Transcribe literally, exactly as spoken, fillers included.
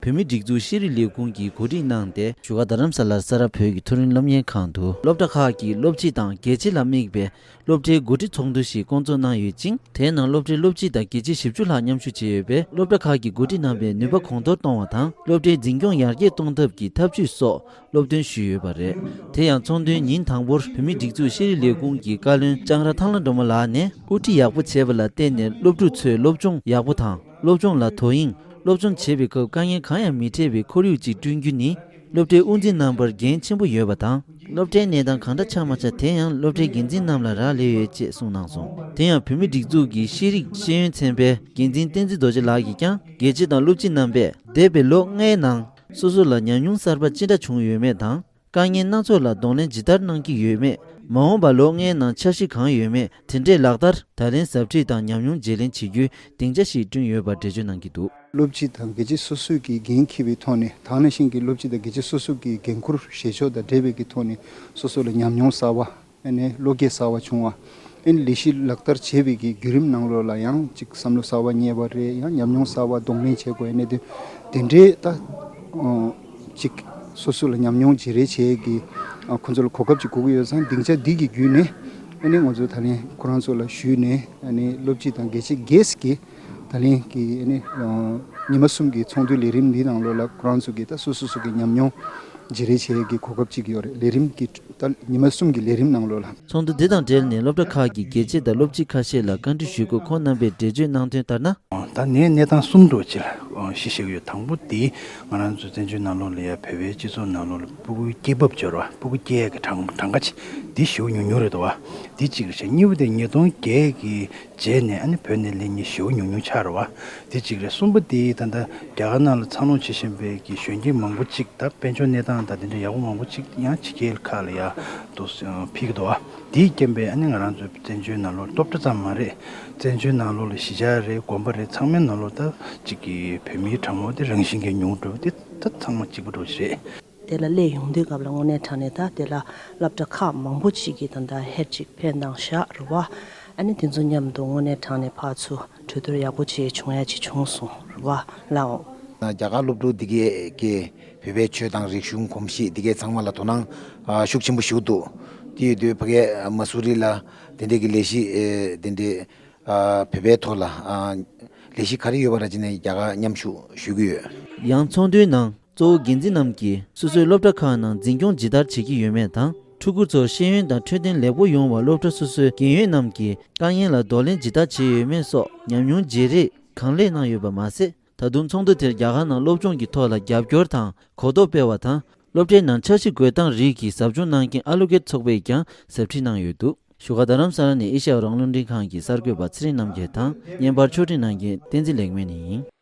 བོད་མིའི་སྒྲིག་འཛུགས་ཤེས་རིག་ལས་ཁུངས་ཀྱིས་གོ་སྒྲིག་གནང་སྟེ། བཞུགས་སྒར་རྡ་རམ་ས་ལར་ས་རཱ་བོད་ཀྱི་མཐོ་རིམ་སློབ་གཉེར་ཁང་དུ་སློབ་གྲྭ་ཁག་གི་སློབ་སྤྱི་དང་རྒྱལ་གཅེས་ལ་དམིགས་པའི་སློབ་གྲྭའི་འགོ་ཁྲིད་ཚོགས་འདུ་ཞིག་བསྐོང་ཚོགས་གནང་ཡོད་ཅིང་། དེའི་ནང་སློབ་གྲྭའི་སློབ་སྤྱི་དང་རྒྱལ་གཅེས་བཞི་བཅུ་ལྷག་མཉམ་ཞུགས་བྱས་ཡོད་པས། སློབ་གྲྭ་ཁག་གིས་འགོ་ཁྲིད་རྣམ་པའི་ནུས་པ་གོང་མཐོར་གཏོང་བ་དང་། སློབ་གྲྭའི་འཛིན་སྐྱོང་ཡར་རྒྱས་གཏོང་ཐབས་ཀྱི་ཐབས་ཇུས་སོགས་སློབ་སྟོན་ཞུས་ཡོད་པ་རེད། དེ་ཡང་ཚོགས་འདུའི་ཉིན་དང་པོར་བོད་མིའི་སྒྲིག་འཛུགས་ཤེས་རིག་ལས་ཁུངས་ཀྱི་བཀའ་བློན་ལྕང་ར་ཐང་ལྷ་སྒྲོལ་མ་ལགས་ནས། དབུ་ཁྲིད་ཡག་པོ་བྱས་པ་ལ་བརྟེན་ནས་སློབ་ཕྲུག་ཚོས་སློབ་སྦྱོང་ཡག་པོ་དང་། སློབ་སྦྱོང་ལ་དོ་དབྱིངས། སློབ་སྦྱོང་བྱེད་པའི་སྐབས་དཀའ་ངལ་གང་ཡང་མི་འཕྲད་པའི་ཁོར་ཡུག་ཅིག་བསྐྲུན་རྒྱུ་ནི། སློབ་གྲྭའི་དབུ་འཛིན་རྣམ་པར་འགན་ཆེན་པོ་ཡོད་པ་དང་། སློབ་གྲྭའི་གནས་སྟངས་གང་འདྲ་ཆགས་མ་ཆགས་དེ་ཡང་སློབ་གྲྭའི་འགན་འཛིན་རྣམས་ལ་རག་ལས་ཡོད་ཅེས་གསུངས་གནང་སོང་། དེ་ཡང་བོད་མིའི་སྒྲིག་འཛུགས་ཀྱི་ཤེས་རིག་ཤེས་ཡོན་ཚན་པའི་འགན་འཛིན་བསྟན་འཛིན་རྡོ་རྗེ་ལགས་ཀྱིས་ཀྱང་། རྒྱལ་གཅེས་དང་སློབ་སྤྱི་རྣམ་པས་འདས་པའི་ལོ་ལྔའི་ནང་སོ་སོ་ལ་ཉམས་མྱོང་གསར་པ་ཅི་འདྲ་བྱུང་ཡོད་མེད་དང་། དཀའ་ངལ་སྣ་ཚོགས་ལ་གདོང་ལེན་ཇི་ལྟར་གནང་གི་ཡོད་མེད། མ་འོངས་པར་ལོ་ལྔའི་ནང་འཆར་གཞི་གང་ཡོད་མེད། དེ་འདྲའི་ལག་བསྟར། ད་ལན་ཟབ་ཁྲིད་དང་ཉམས་མྱོང་བརྗེ་ལེན་བྱེད་རྒྱུའི་སྡིངས་ཆ་ཞིག་བསྐྲུན་ཡོད་པར་འགྲེལ་བརྗོད་གནང་གི་འདུག། སློབ་སྤྱི་དང་རྒྱལ་གཅེས་སོ་སོས་ཀྱི་འགན་འཁྱེར་བའི་ཐོག་ནས། དེ་ནང་བཞིན་གྱི་སློབ་སྤྱི་དང་རྒྱལ་གཅེས་སོ་སོ་གི་འགན་འཁུར་བཞེས་ཕྱོགས་དང་འབྲེལ་བའི་གི་ཐོག་ནས་སོ་སོ་ལ་ཉམས་མྱོང་གསར་བ། ཨ་ནི་བློ་སྐྱེད་གསར་བ་བྱུང་བ། ཨ་ནི་ལས་གཞི་ལག་བསྟར་བྱེད་པའི་གི་བརྒྱུད་རིམ་ནང་ལོགས་ལ་ཡང་ཅིག་བསམ་བློ་གསར་བ་རྙེད་པ་རེད། ཡང་ཉམས་མྱོང་གསར་བ་གདོང་ལེན་བྱེད་དགོས་ཡ་ནི་དེ། དེ་འདྲའི་ད་ཨ་ཅིག་སོ་སོ་ལ་ཉམས་མྱོང་བརྗེ་རེས་བྱེད་ཀྱི་ཨ་ཁོ་ཚོ་ལ་གོ་སྐབས་ཅིག་དགོས་ཀྱི་ཡོད་ཙང་། སྡིངས་ཆ་འདི་གི་བརྒྱུད་ནས་ཨ་ནི་ང་ཚོ་ད་ལན་ཁོ་རང་ཚོ་ལ་ཞུས་ནས། ཨ་ནི་སློབ་སྤྱི་དང་རྒྱལ་གཅེས་སྒེར་གྱི་ད་ལན་གྱི་ཨ་ནི་ཨ་ཉི་མ་གསུམ་གྱི་ཚོགས་འདུའི་ལས་རིམ་འདི་ནང་ལོགས་ལ་ཁོ་རང་ཚོ་གི་ད་སོ་སོ་སོ་གི་ཉམས་མྱོང་བརྗེ་རེས་བྱེད་ཀྱི་གོ་སྐབས་ཅིག་ཡོད་རེད། ལས་རིམ་གྱི་ད་ཉི་མ་གསུམ་གྱི་ལས་རིམ་ནང་ལོགས་ལ། ཚོགས་འདུ་འདི་དང་འབྲེལ་ནས་སློབ་གྲྭ་ཁག་གི་རྒྱལ་གཅེས་དང་སློབ་སྤྱི་ཁ་ཤས་ལ་བཀའ་འདྲི་ཞུས་སྐབས། ཁོང་རྣམ་པས་འགྲེལ་བརྗོད་གནང་དོན་ལྟར་ན། ད་ནས་གནས་སྟངས་གསུམ་འདྲ་བོ་ཅིག་ལ་གཞི་བཞག་གི་ཡོད། དང་པོ་དེ་ང་རང་ཚོ་བཙན་བྱོལ་ནང་ལོགས་ལ་ཡ་བོད་པའི་སྤྱི་ཚོགས་ནང་ལོགས་ལ་སྤུ་གུའི་སྐྱེས་བབ་སྦྱོར་བ། སྤུ་གུ་སྐྱེ་ཡས་ཀྱི་གྲངས་གྲངས་ཀ་ཅིག་འདི་ཞེ་པོ་ཉུང་ཉུང་རེད་འདུག་བ། འདི་གཅིག་རེད་ཤག། གཉིས་པ་དེ་ཉིས་སྟོང་བརྒྱད་ཀྱི་རྗེས་ནས་ཨ་ནི་བོད་ནས་སླེབས་མཁན་ཞེ་པོ་ཉུང་ཉུང་ཆགས་རེད་བ། དེ་གཅིག་རེད། གསུམ་པ་དེ་ད་ལྟ་རྒྱ་གར་ནང་ལ་འཚར་ལོངས་བྱེད་བཞིན་པའི་གི་གཞོན་སྐྱེས་མང་པོ་གཅིག་ད་དཔལ་འབྱོར་གནས་སྟངས་དང་དེ་འདྲ་ཡག་པོ་མང་པོ་གཅིག་ཡང་ཕྱི་རྒྱལ་ཁག་ལ་ཡར་འདུག་ཕྱིན་གྱི་འདུག་བ། དེའི་རྐྱེན་པས་ཨ་ནི་ང་རང་ཚོའི་བཙན་བྱོལ་ནང་ལོགས་སློབ་གྲྭ་ཙམ་མ་རེད། བཙན་བྱོལ་ནང་ལོགས་ལ་གཞིས་ཆགས་རེད། དགོན་པ་རེད། ཚང་མའི་ནང་ལོགས་ད་གཅིག་གི་བོད་མིའི་གྲངས་འབོར་དེ་རང་བཞིན་གྱིས་ཉུང་འགྲོ་དེ་ད་ཚང་མ་གཅིག་པ་འདྲ་བོ་ཞིག་རེད། དེ་ལ་སླེབས་ཡོང་དུས་སྐབས་ལ་དངོས་གནས་དྲང་གནས་ད་དེ་ལ་སློབ་གྲྭ་ཁག་མང་པོ་ཅིག་གིས་ད་ལྟ་ཧེར་ཅིག་ཕེབས་གནང་བཞག་རེད་བ། ཨ་ནི་དེ་ཚོ་མཉམ་དུ་དངོས་གནས་དྲང་གནས་ཕར་ཚུར་གྲོས་བསྡུར་ཡག་པོ་བྱས་བྱུང་ཡ་ཅིག་བྱུང་སོང་རེད་བ། ལགས་འོང་། རྒྱ་གར་སློབ་ཕྲུག་འདི་གས་ཀྱིས་བོད་པའི་ཆོས་དང་རིག་གཞུང་གོམས་གཤིས་འདི་གས་ཚང་མ་ལ་དོ་སྣང་ཨ་ཤུགས་ཆེན་པོ་ཞུགས་འདུག། དེ་ཡོད་དུས་ཕ་གའི་མ་སུ་རི་ལ་དེ་འདྲས་ཀྱི་ལས་གཞི་ཨེ་དེ་འདྲས་ཨ་བོད་པའི་ཐོག་ལ་ཨ་ལས་གཞི་ག་རེ་ཡོད་པ་ར་ཅིག་ནས་རྒྱ་གར་མཉམ་ཞུགས་ཞུ་གི་ཡོད། ཡང་ཚོགས་འདུའི་ནང་གཙོ་བོ་འགན་འཛིན་རྣམས་ཀྱིས་སོ་སོའི་སློབ་གྲྭ་ཁག་ནང་འཛིན་སྐྱོང་ཇི་ལྟར་བྱེད་ཀྱི་ཡོད་མེད་དང་། ཕྲུ་གུ་ཚོར་ཤེས་ཡོན་དང་འཕྲོད་བསྟེན་ལེགས་པོ་ཡོང་བར་སློབ་གྲྭ་སོ་སོའི་འགན་ཡོད་རྣམས་ཀྱིས་དཀའ་ངལ་ལ་གདོང་ལེན་ཇི་ལྟར་བྱས་ཡོད་མེད་སོགས་ཉམས་མྱོང་བརྗེ་རེས་གང་ལེགས་གནང་ཡོད་པ་མ་ཟད། ད་དུང་ཚོགས་འདུ་དེར་རྒྱ་གར་ནང་སློབ་སྦྱོང་གི་ཐོག་ལ་རྒྱབ་སྐྱོར་དང་གོ་རྟོགས་སྤེལ་བ་དང་། སློབ་གྲྭའི་ནང་འཆར་གཞི་བགོ་སྟངས་རིགས་ཀྱི་ཟབ་སྦྱོང་གནང་མཁན་ཨ་ལོ་ཀེ་ཚོགས་པས་ཀྱང་ཟབ་ཁྲིད་གནང་ཡོད་འདུག། བཞུགས་སྒར་རྡ་རམ་ས་ལ་ནས་ཨེ་ཤ་ཡ་རང་དབང་རླུང་འཕྲིན་ཁང་གི་གསར་འགོད་པ་ཚེ་རིང་རྣམ་རྒྱལ་དང་། བརྙན་པར་ཕྱོགས་སྒྲིག་གནང་མཁན་བསྟན་འཛིན་ལེགས་སྨན་ཡིན།